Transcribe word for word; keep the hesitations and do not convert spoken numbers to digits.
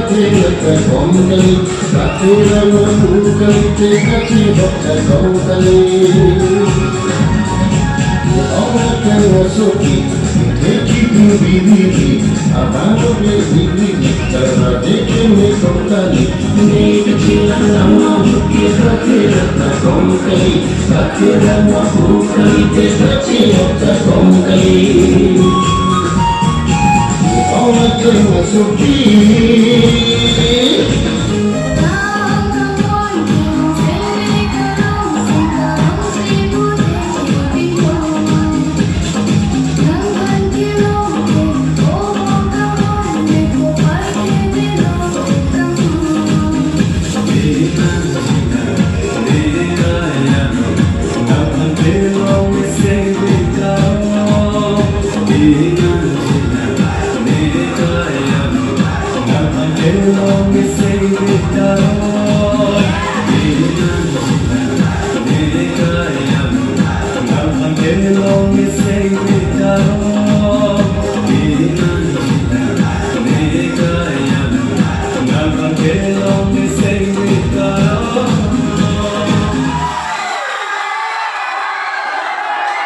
Kachirap ta kom kali, kachirap ma pu kali, te kachirap ta kom kali. Ong akan asopi, theki tu bibiri, abang le bibiri, chara deke me kom kali. Ne kachirap lang ma pu ke kachirap ta kom kali, kachirap ma pu kali, te kachirap ta kom kali. Ong akan asopi.